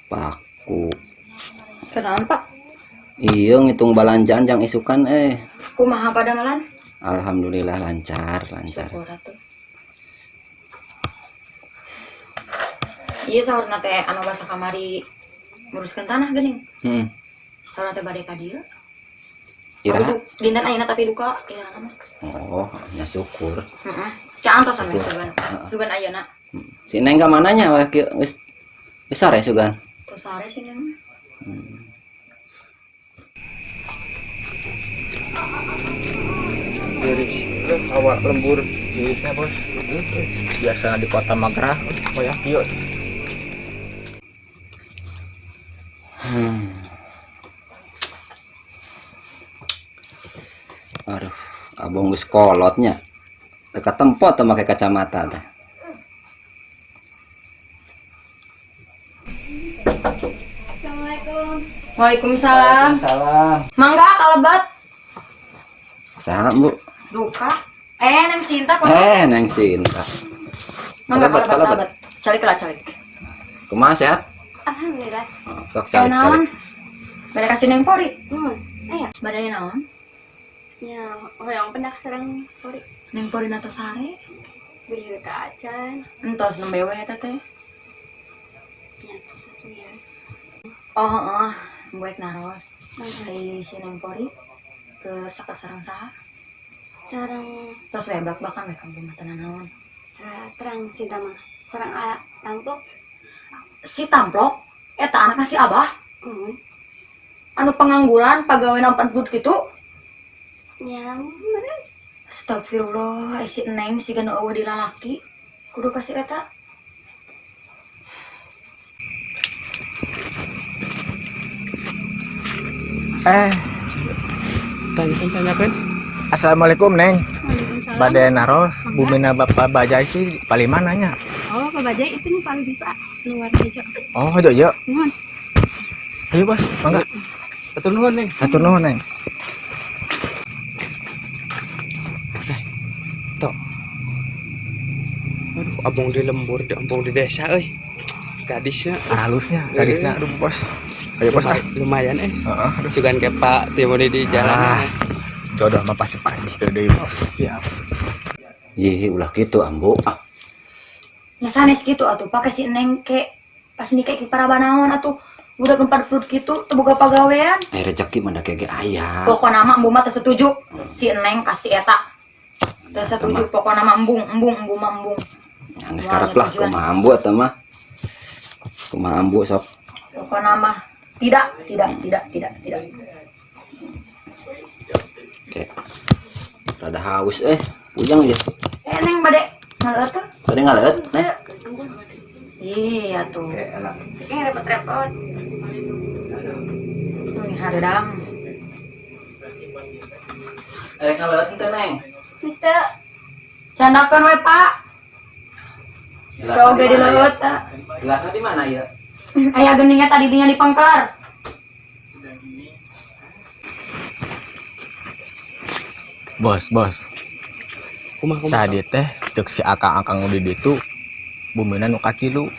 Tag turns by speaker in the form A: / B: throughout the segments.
A: Paku.
B: Kenaon, Pak?
A: Iya, ngitung balanjaan jang isukan eh.
B: Kumaha padamelan?
A: Alhamdulillah lancar, lancar.
B: Syukur atuh. Iya, saurna teh anu basa kamari nguruskeun tanah geuning. Saurna teh bade ka dieu.
A: Iraha?
B: Dinten ayeuna tapi duka iraha mah.
A: Oh, nya syukur.
B: Heeh. Ca antosan we sugan. Sugan ayeuna.
A: Si Neng ka mananya wah kieu geus geus sare sugan.
B: Tos sare si Neng.
C: Beres. Awak lembur.
D: Jenisnya bos. Biasa di kota Magerah, oh ya, kieu.
A: Aduh, abong geus kolotnya. Teu katempo teh make kacamata teh.
B: Assalamualaikum. Waalaikumsalam.
A: Waalaikumsalam.
B: Mangga kalebat.
A: Saha, Bu?
B: Duka. Neng Sinta kok.
A: Neng Sinta.
B: Mangga
A: Kalebat,
B: kalebat
A: kalebat.
B: kalebat. Calik lah calik.
A: Kumaha sehat?
E: Alhamdulillah.
A: Oh, sok calik
B: Naon?
A: calik.
B: Bade kasih Neng Pori.
E: Aya.
B: Bade naon?
E: Ya, hoyong pendak sareng Pori.
B: Neng Pori nata sare.
E: Beli ka acan.
B: Entos nembe we eta teh.
E: Ya, terus atuh yes.
B: Oh, heeh. Buek naros. Ai si Neng Pori keur caket sareng saha?
E: Sareng
B: Tos we blak-blakan we kampung mah teu naon.
E: Terang Sinta mah. Sareng a tamplok.
B: Si Tamplok eta anakna si Abah. Anu pengangguran pagawe nampan but kitu.
E: Ya, meureun.
B: Astagfirullah, si Neng si ganu eueuh di lalaki. Kudu kasih eta.
C: Tanyakan, tanyakan.
D: Assalamualaikum Neng.
F: Waalaikumsalam.
D: Bade naros, bumina Bapak Bajai sih paling mananya?
F: Oh, Pak Bajai itu nih paling itu luar hijau.
D: Oh, hijau hijau.
F: Nuhun.
D: Ayo bos, mangga.
C: Atur nuhun, Neng.
D: Atur nuhun Neng.
C: Tok. Aduh, abong di lembur, di abong di desa euy. Gadisnya
D: Halusnya, gadisnya. Aduh bos. Ayo bos ah.
C: Lumayan eh.
D: Heeh, aduh.
C: Sugan ke Pak Timo di jalan.
D: Ah. Jodoh mah pasti pagi deui bos.
C: Ya.
A: Yih, ulah kitu ambu. Ah,
B: Ya sanes gitu atuh pake si Neng ke pas nikah ke para banaon atuh budak empat perut gitu teu boga pagawean.
A: Rezeki mah da ge aya.
B: Pokona mah embung mah teu setuju si Neng kasih eta. Teu setuju pokona mah embung embung embung mah embung.
A: Ya geus karep lah kumaha ambu eta mah. Kumaha ambu sok.
B: Pokona mah tidak tidak tidak tidak tidak.
A: Oke. Rada haus eh, puyeng ya.
B: Neng bade ngaleut teh.
A: Bade ngaleut, Neng.
B: Iya tuh.
A: Oke, elah.
E: Repot-repot.
B: Ini hareudang.
A: Ngaleut teh, Neng.
E: Teu.
B: Candakeun we, Pak. Oge di leueut teh.
A: Gelasnya di mana ya?
B: Aya geningnya tadi dinya di pengker.
D: Bos, bos.
C: Kumaha kumaha.
D: Tadi teh cek si akang-akang di ditu bumina nu katilu.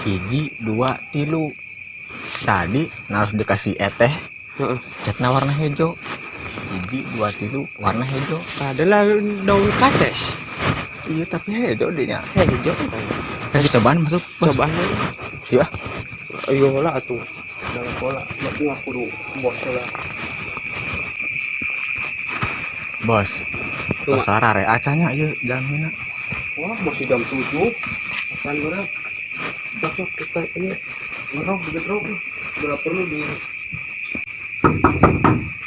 D: 1, 2, 3. Tadi harus dikasih eteh.
C: Heeh.
D: Catna warna hijau. 1, 2, 3 warna hijau.
C: Adalah daun kates.
D: Iya, tapi hijau dinya.
C: Hijau.
D: Kan dicobaan masuk. Bos.
C: Cobaan.
D: Iya.
C: Ayo lah atuh. Dalam pola. Berarti mah kudu bos lah.
D: Bos. Tos sarare acanya ieu jamina.
C: Wah, masih jam 7. Acan urang. Besok kita ini ngerok digetrok. Berapa perlu di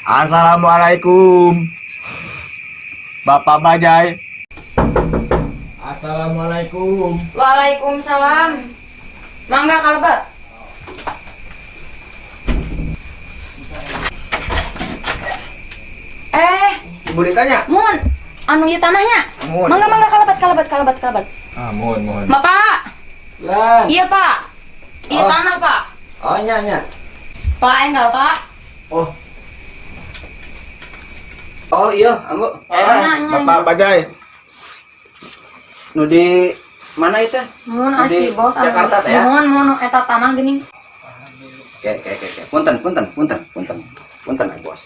D: Assalamualaikum. Bapak Bajai. Assalamualaikum.
B: Waalaikumsalam. Mangga kalebet.
D: Ibu ditanya.
B: Mun, anu ieu tanahnya.
D: Mun.
B: Mangga mangga kalebet kalebet kalebet kalebet.
D: Ah, mun mun.
B: Bapak.
A: Lan.
B: Iya, Pak. Iya
A: Oh.
B: tanah, Pak.
A: Oh, nya nya.
B: Pak enggal, Pak.
A: Oh. Oh iya, ambu.
D: Bapak Bajai.
A: Nu di mana itu?
B: Mun
A: Di
B: asih bos.
A: Jakarta teh ya?
B: Mun mun eta tanah geuning.
A: Ke ke ke ke. Punten punten punten punten. Punten ah, bos.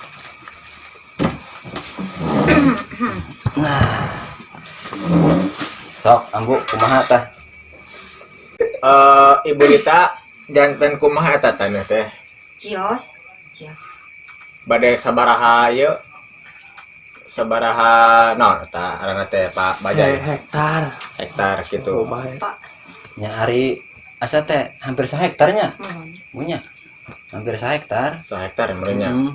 A: Nah. Sok, ambu kumaha tah?
D: Ibu Rita janten kumaha eta taneuh teh?
B: Cios. Cios.
D: Bade sabaraha ieu? Sabaraha naon eta ngaranna teh Pak Bajai?
C: Hektar.
D: Hektar gitu.
C: Oh, bae.
B: Pak.
A: Nya ari asa teh hampir sahektarnya.
B: Muhun.
A: Punya. Hampir sahektar.
D: Sahektar meureun nya.
A: Hmm.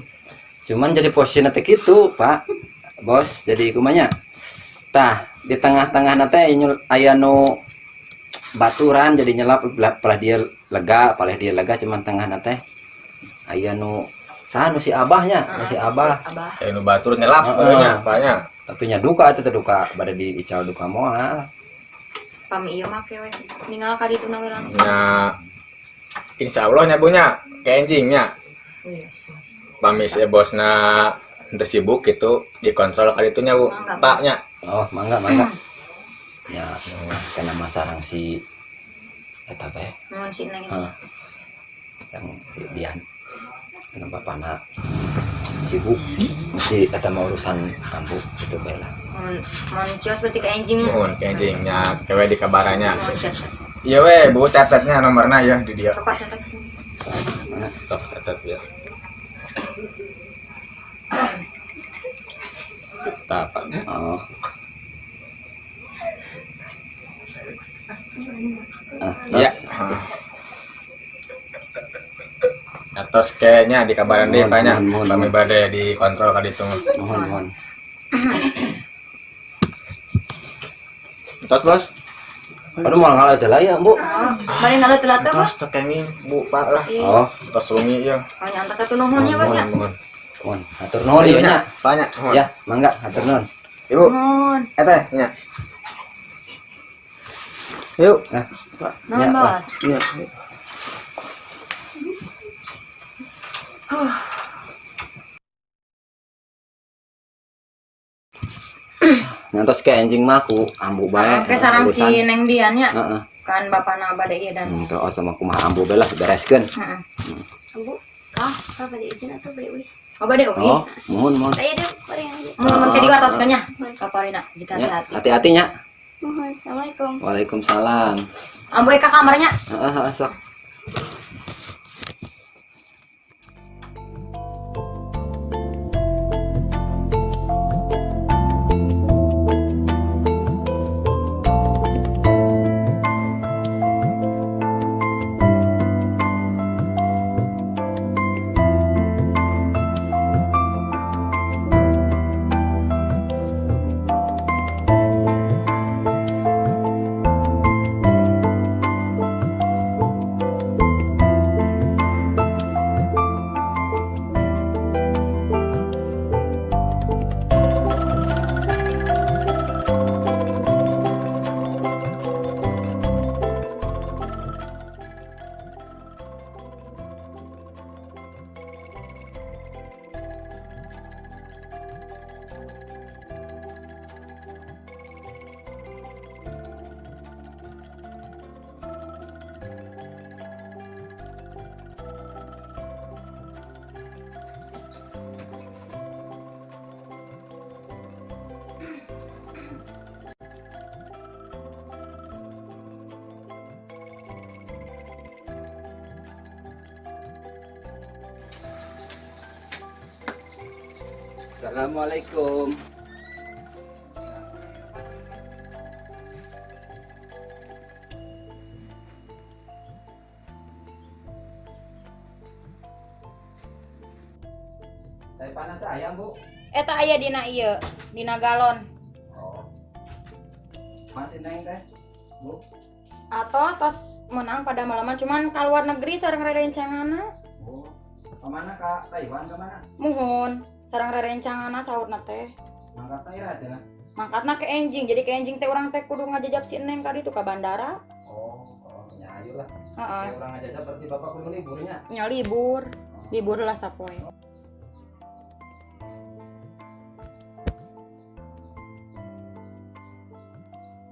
A: Cuman jadi posisinya teh kitu, Pak. Bos, jadi kumanya. Tah, di tengah-tengah teh aya nu baturan jadi nyelap pelah dia lega, paleh dia lega cuman tengah teh aya nu saha nu si abahnya, nu si abah.
B: Abah.
D: Aya nu batur nyelap
A: Heeh.
D: meureun nya, Pak nya.
A: Tapi nya duka eta teh duka bade diical duka moal.
B: Pami ieu mah ke we. Ningal ka ditu na we langsung.
D: Nya insyaallah nya Bu nya, ke enjing nya.
B: Iya.
D: Pami si bosna henteu sibuk gitu dikontrol ka ditu nya Bu.
B: Mangga.
D: Pak nya.
A: Oh, mangga mangga. Ya, kena masarang si eta teh.
B: Mun si Neng.
A: Heeh. Yang si Dian. Kena bapana sibuk mesti eta mah urusan ambu gitu bae lah.
B: Mun mun cios berarti ke enjing.
D: Muhun ke enjing nya kewe di kabaranya.
B: Muhun siap siap.
D: Iya we, Bu catatnya nomorna ya di dia.
B: Sok Pak catat.
A: Mana?
D: Sok catat ya. Tah, Pak.
A: Oh. Ah,
D: Iya.
A: terus.
D: Atos kayaknya di kabaran deh
A: Mohon,
D: Pak nya.
A: mohon, mohon,
D: Kami
A: mohon.
D: bade dikontrol ka ditu.
A: Mohon mohon.
D: Tos bos.
A: Aduh moal ngalah teh lah ya, Bu.
B: Oh, bari ngalah telat teh, Bos.
D: Tos kenging Bu Pak lah.
B: Iya.
A: Oh,
D: Tos wengi ya.
B: Oh, nya antos satu nuhun ya, Bos ya.
D: Mohon, mohon.
A: mohon. Hatur nuhun ieu nya.
D: Pak nya. Mohon.
A: Ya, mangga hatur nuhun.
D: Ibu,
B: Nuhun.
D: eta nya. Yuk.
A: Nah,
C: Pak.
B: Nuhun,
A: Ya,
B: Bos.
C: Iya.
A: Ngantos ke enjing mah ku ambu bae.
B: Oke, sarang si
A: urusan.
B: Neng Dian nya.
A: Heeh.
B: Kan bapana bade ieu dan.
A: Kalau sama kumaha ambu bae lah bereskeun.
B: Heeh.
E: Ambu, kah, kah bade izin atau bade uih?
B: Oh, bade uih.
A: Oh, mohon mohon.
E: Saya deh, bareng aja.
B: Mun mun ke diwartoskeun nya. Kaparina, jika
A: Ya,
B: hati-hati.
A: hati-hati nya.
E: Mohon, assalamualaikum.
A: Waalaikumsalam.
B: Ambu ka kamarnya.
A: Heeh, heeh, sok. Assalamualaikum. Saya panas ayam, Bu.
B: Eta aya dina ieu, dina galon.
A: Oh. Masih neng teh, Bu.
B: Atau tos menang pada malaman cuman ka luar negeri sareng rerencanganna.
A: Oh. Kemana Kak? Taiwan kemana?
B: Muhun, sareng rerencanganna saurna teh.
A: Mangkat teh aja lah.
B: Mangkatna ke enjing, jadi ke enjing teh urang teh kudu ngajajab si Neng ka ditu ka bandara.
A: Oh, oh, ya ayo lah.
B: Heeh.
A: Kayak orang aja berarti bapak kudu liburnya.
B: Nya libur. Libur lah sapoe.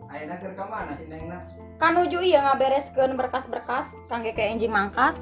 A: Ayeuna keur ka mana si Neng na?
B: Kanuju ieu ngabereskeun berkas-berkas kangge ke enjing mangkat.